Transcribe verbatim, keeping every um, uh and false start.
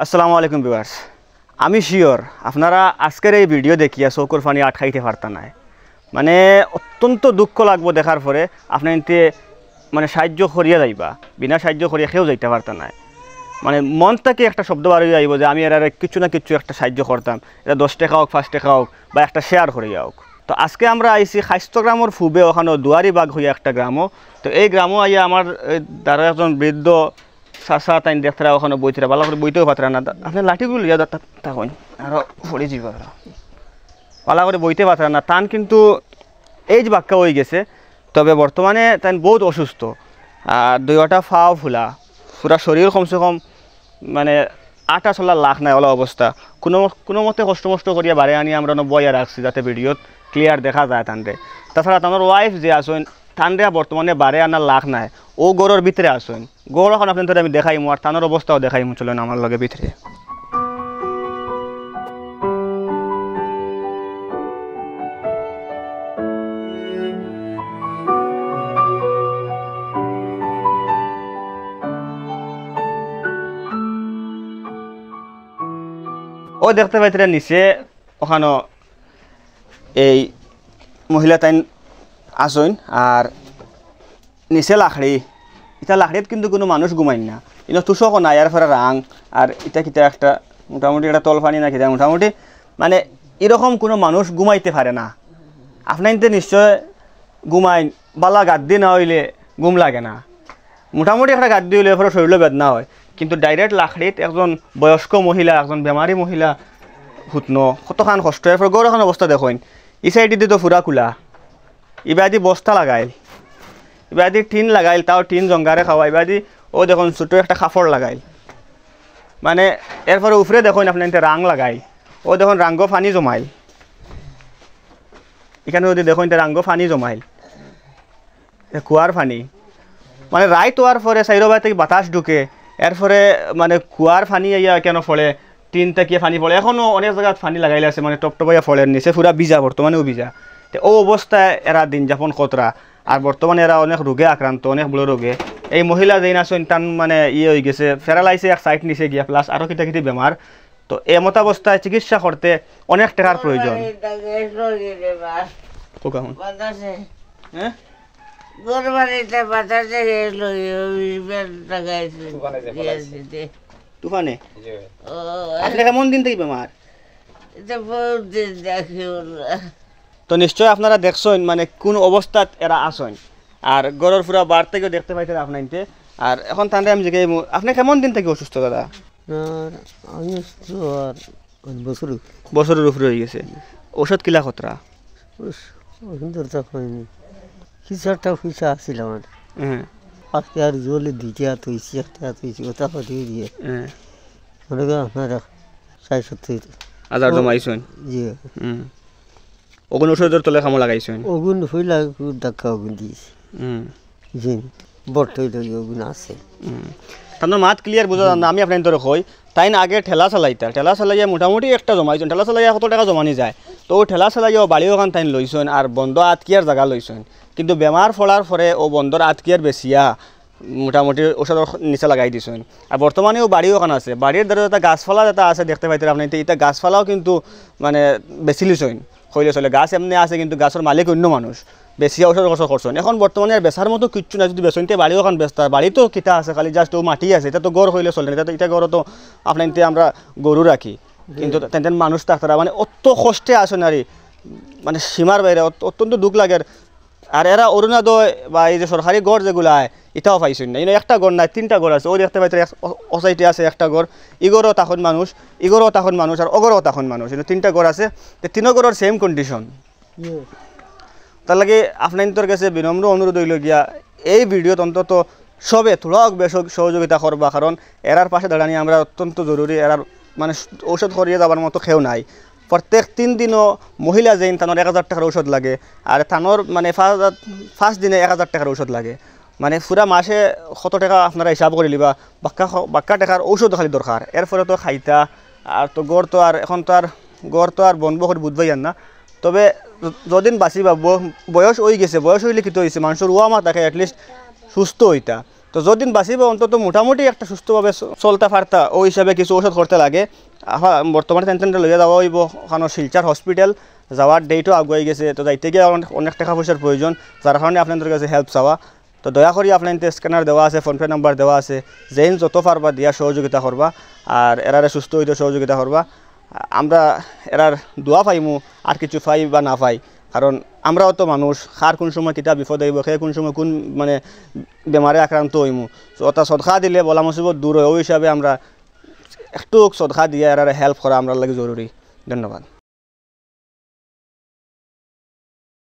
আসসালামু আলাইকুম ভিউয়ার্স, আমি শিওর আপনারা আজকের এই ভিডিও দেখিয়া চউখর পানি আটকাইতে পারতা নায়। মানে, অত্যন্ত দুঃখ লাগবো দেখার পরে। আপনাইন্তে মানে সাহায্য করিয়া যাইবা, বিনা সাহায্য করিয়া কেউ যাইতা পারতা নায়। মানে, মন থাকি একটা শব্দ বার অইয়া আইবো যে আমি এরারে কিচ্ছু না কিচ্ছু একটা সাহায্য করতাম, এটা দশ টেকা অউক, পাঁচ টেকা অউক, বা একটা শেয়ার করিয়া অউক। তো আজকে আমরা আইছি খাইস্ত গ্রামর পূবে, ওখানো দুয়ারিবাগ অইয়া একটা গ্রামো। তো এই গ্রামো আইয়া আমার, এ, দারো একজন বৃদ্ধ চাচা তাইন দেখতারা ওখানো বইতরা, ভালা করি বইতেও পারতরা না। আপনে লাঠিগুলো লইয়া দা-, তা-, থাকইন, আরো পড়ি যিবা আরো। ভালা করি বইতে পারতরা না। তান কিন্তু age বাক্কা অইগেছে, তবে বর্তমানে তাইন বউত অসুস্থ। আর দুইওটা পাও ফুলা, পুরা শরীর কমসে কম মানে আটা চলার লাখ নাই, অলা অবস্থা। কুনু, কুনু মতে কষ্ট মষ্ট করিয়া বারে আনি আমরা অনো বইয়া রাখছি যাতে ভিডিওত clear দেখা যায় তানরে। তাছাড়া তানর wife যে আছইন, তানরে বর্তমানে বারে আনার লাখ নাই, অউ ঘরর ভিতরে আছইন। ঘর অখন আপনাইন্তরে আমি দেখাইমু, আর তানর অবস্থাও দেখাইমু। চলইন আমার লগে ভিতরে। অউ দেখতে পাইতরা নিচে ওখানো এই মহিলা তাইন আছইন, আর নিচে লাকড়ি। ইটা লাকড়িত কিন্তু কুনু মানুষ ঘুমাইন না। ইনো তুষকও নাই, এরপরে রাং, আর ইটা কিতা একটা মোটামুটি একটা তলফানি না কিতা মোটামুটি, মানে, ইরকম কুনু মানুষ ঘুমাইতে পারে না। আপনাইন্তে নিশ্চয় ঘুমাইন, ভালা গাদ্দি না অইলে ঘুম লাগে না। মোটামুটি একটা গাদ্দি অইলে এরপরে শরীরও বেদনা অয়, কিন্তু direct লাকড়িত একজন বয়স্ক মহিলা, একজন বেমারি মহিলা হুতনো, কতখান কষ্ট। এরপর ঘর অখন অবস্থা দেখইন, ই সাইডেদি তো পুরা খুলা, ইবাদি বস্তা লাগাইল, ইবাদি টিন লাগাইল, তাও টিন জঙ্গারে খাওয়া, ইবাদি অউ দেখইন ছোট একটা কাপড় লাগাইল, মানে, এরপরে উপরে দেখইন আপনাইন্তে রাং লাগাইল, অউ দেখইন রাঙ্গো পানি জমাইল, ইখানো যদি দেখইন তে রাঙ্গো পানি জমাইল, এ কুয়ার পানি, মানে, রাইত অওয়ার পরে চাইরোবায় থাকি বাতাস ঢুকে, এরপরে, মানে, কুয়ার পানি আইয়া কেনে পড়ে, টিন থাকিয়া পানি পড়ে। অখনো অনেক জাগাত পানি লাগাইল আছে, মানে, টপটপাইয়া পড়ের, নিচে পুরা ভিজা, বর্তমানেও ভিজা। তে অউ অবস্থায় এরা দিন যাপন করতরা। আর বর্তমানে এরা অনেক রোগে আক্রান্ত, অনেক বড় রোগে। এই মহিলা যেইন আছইন, তান, মানে, ইয়ে অইগেছে, paralyse, এক side নিচে গিয়া, plus আরো কিতা কিতি বেমার। তো এমতাবস্থায় চিকিৎসা করতে অনেক টেকার প্রয়োজন। কোকা হুন। বাতাসে। হ্যাঁ? ঘর বাড়িতে বাতাসে গেল, ওই বেল লাগাইছে, তুফানে যে দিয়েছে ফলাইছে। যে। জি ভাই। ও, আপনি কেমন দিন থাকি বেমার? এটা বহুত দিন দেখি ওরা। তো নিশ্চয় আপনারা দেখছইন, মানে, কোন অবস্থাত এরা আছইন। আর ঘরর পুরা বার থাকিও দেখতে পাইতেন আপনাইন্তে। আর এখন তানরে আমি জিগাইমু, আপনি কেমন দিন থাকি অসুস্থ দাদা? না, আমি তো আর বছর বছরর উপরে অইগেছে। ঔষধ কিলা খতরা? ওই কিন্তু তো হয়নি। কিছু একটা পয়সা আছিল আমার। হ্যাঁ। আজকে আর জলে দুইটা হাত হইছে, একটা হাত হইছে, ওটা হতে দিয়ে। হ্যাঁ। মনে করেন আপনারা ষাট সত্তর। হাজার জমাইছইন? জি। হুম। অগুন ঔষধর তলে কামো লাগাইছইন? অগুন হইলা ধাক্কা অগুন দিয়েছে। হুম। জি, বট্টই লই অগুন আছে। হুম। তানর মাত clear বুঝা যার না, আমি আপনাইন্তরে কই, তাইন আগে ঠেলা চালাইতা, ঠেলা চালাইয়া মোটামুটি একটা জমাইছইন, ঠেলা চালাইয়া কত টেকা জমানি যায়, তো অউ ঠেলা চালাইয়া অউ বাড়ি অখান তাইন লইছইন, আর বন্দো আতকিয়ার জাগা লইছইন, কিন্তু বেমার ফড়ার ফরে অউ বন্দর আতকিয়ার বেচিয়া মোটামুটি ঔষধর নিচে লাগাই দিছইন। আর বর্তমানে অউ বাড়ি অখান আছে, বাড়ির ধারে যেটা গাছপালা যেটা আছে দেখতে পাইতেন আপনাইন্তে, ইটা গাছপালাও কিন্তু মানে বেচিলিছইন। কইলে চলে, গাছ এমনে আছে, কিন্তু গাছর মালিক অইন্য মানুষ, বেচিয়া ঔষধ খরচ করছইন। এখন বর্তমানে আর বেচার মতো কিচ্ছু নাই, যদি বেচইন তে বাড়ি অখান বেচতা, বাড়ি তো কিতা আছে, খালি just অউ মাটি আছে, ইটা তো ঘর কইলে চলে না, ইটা তো, ইটা ঘর তো আপনাইন্তে আমরা গরু রাখি, কিন্তু তেন তেন মানুষ থাকতারা, মানে, অত কষ্টে আছইন আর, মানে, সীমার বাইরে, অত-, অত্যন্ত দুঃখ লাগের। আর এরা অরুণোদয় বা এই যে সরকারি ঘর যেগুলা আয়, ইটাও পাইছইন না। ইনো একটা ঘর নায়, তিনটা ঘর আছে। অউ দেখতে পাইতেন এক, অ-, অ side-এ আছে একটা ঘর, ই ঘরও থাকইন মানুষ, ই ঘরও থাকইন মানুষ, আর অউ ঘরও থাকইন মানুষ। ইনো তিনটা ঘর আছে, তে তিনো ঘরর same condition। ইয়ে। তার লাগি আপনাইন্তর গেছে বিনম্র অনুরোধ অইলো গিয়া, এই ভিডিওত অন্তত সবে থুড়া অউক বেশ অউক সহযোগিতা করবা, কারণ এরার পাশে দাঁড়ানি আমরা অত্যন্ত জরুরি। এরার মানে ঔষধ করিয়া যাবার মতো কেউ নাই। প্রত্যেক তিন দিনও মহিলা যেইন তানর এক হাজার টেকার ঔষধ লাগে, আর তানর মানে পাঁচ হাজার, পাঁচ দিনে এক হাজার টেকার ঔষধ লাগে। মানে পুরা মাসে কত টেকা আপনারা হিসাব করিলিবা, বাক্কা খ-, বাক্কা টেকার ঔষধ খালি দরকার। এরপরে তো খাইতা, আর তো ঘর তো আর, এখন তো আর ঘর তো আর বনবো করি বুঝবাই আর না। তবে য-, যদিন বাঁচিবা, ব-, বয়স অইগেছে, বয়স অইলে কিতা অইছে, মানষর ওয়ামা থাকে, at least সুস্থ অইতা। তো যতদিন বাঁচিবা অন্তত মোটামুটি একটা সুস্থভাবে চ-, চলতা পারতা, অউ হিসাবে কিছু ঔষধ করতে লাগে। আহা, বর্তমানে তাইন তানরে লইয়া যাওয়া অইবো অখানো শিলচর হসপিটাল, যাওয়ার ডেটও আগুয়াই গেছে, তো যাইতে গিয়া অনেক, অনেক টেকা পয়সার প্রয়োজন, যার কারণে আপনাইনতর গেছে হেল্প চাওয়া। তো দয়া করি আপনাইনতে স্ক্যানার দেওয়া আছে, ফোনপে নাম্বার দেওয়া আছে, যেইন যত পারবা দিয়া সহযোগিতা করবা, আর এরারে সুস্থ অইতে সহযোগিতা করবা। আমরা এরার দোয়া পাইমু, আর কিছু পাই বা না পাই, কারণ আমরাও তো মানুষ, কার কোন সময় কিতা বিপদ অইবো, কে কোন সময় কোন মানে বেমারে আক্রান্ত অইমু। তো অতা সদকা দিলে বালা মুসিবত দূর অয়, অউ হিসাবে আমরা একটু সদকা দিয়া এরারে হেল্প করা আমরার লাগি জরুরি। ধন্যবাদ।